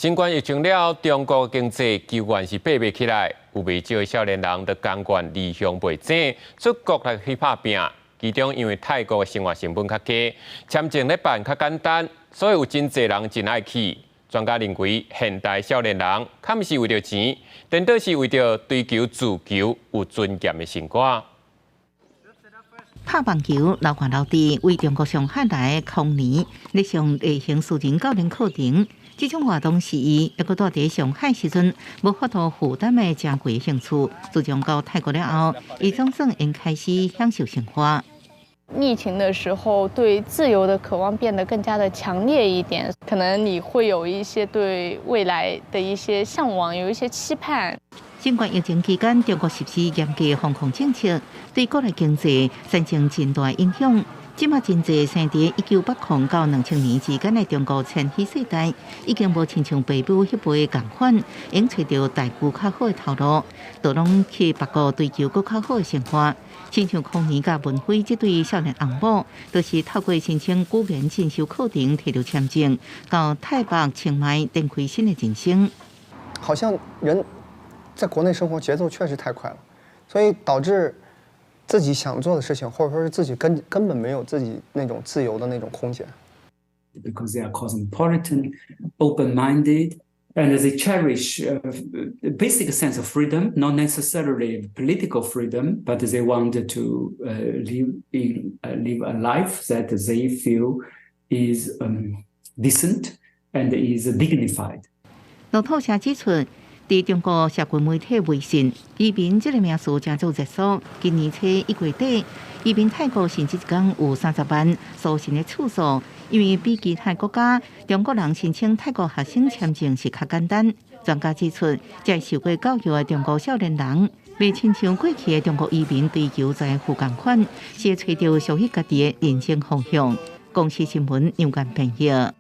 新冠疫情了，中國經濟猶原是爬袂起來，有袂少的少年人都甘願離鄉背井，出國來去拍拚。其中因為泰國的生活成本較低，簽證咧辦較簡單，所以有真濟人真愛去。專家認為，現代少年人較毋是為著錢，顛倒是為著追求自由、有尊嚴的生活。拍網球、流汗流滴，為中國上海來的康妮，咧上例行私人教練課程。這種活動是伊猶閣蹛佇上海時陣，無法度負擔的誠貴興趣。自從到泰國了後，伊總算會開始享受生活。疫情的時候，對自由的渴望變得更加的強烈一點，可能你會有一些對未來的一些嚮往，有一些期盼。新冠疫情期間，中國實施嚴格防控政策，對國內經濟產生真大影響。這馬真濟生佇1980到2000年之間的中國千禧世代，已經無親像爸母彼輩仝款，會揣著待遇較好的頭路，都攏去別國追求閣較好的生活。親像康妮佮文輝這對少年翁某，都是透過申請語言進修課程，提著簽證，到泰北清邁展開新的人生。好像人在國內生活節奏確實太快了，所以導致自己想做的事情，或者說是自己根本沒有自己那種自由的那種空間。 Because they are cosmopolitan, open-minded, and they cherish a basic sense of freedom, not necessarily political freedom, but they want to live a life that they feel is decent and is dignified. 路透社指出，佇中國社群媒體微信，移民這个名詞成做熱搜。今年初1月底，移民泰國甚至一工有30萬搜尋的次數，因為比其他國家，中國人申請泰國學生簽證是較簡單。專家指出，這受過教育的中國少年人，袂親像過去的中國移民追求財富仝款，是會揣著屬於家己的人生方向。公視新聞楊冠編譯。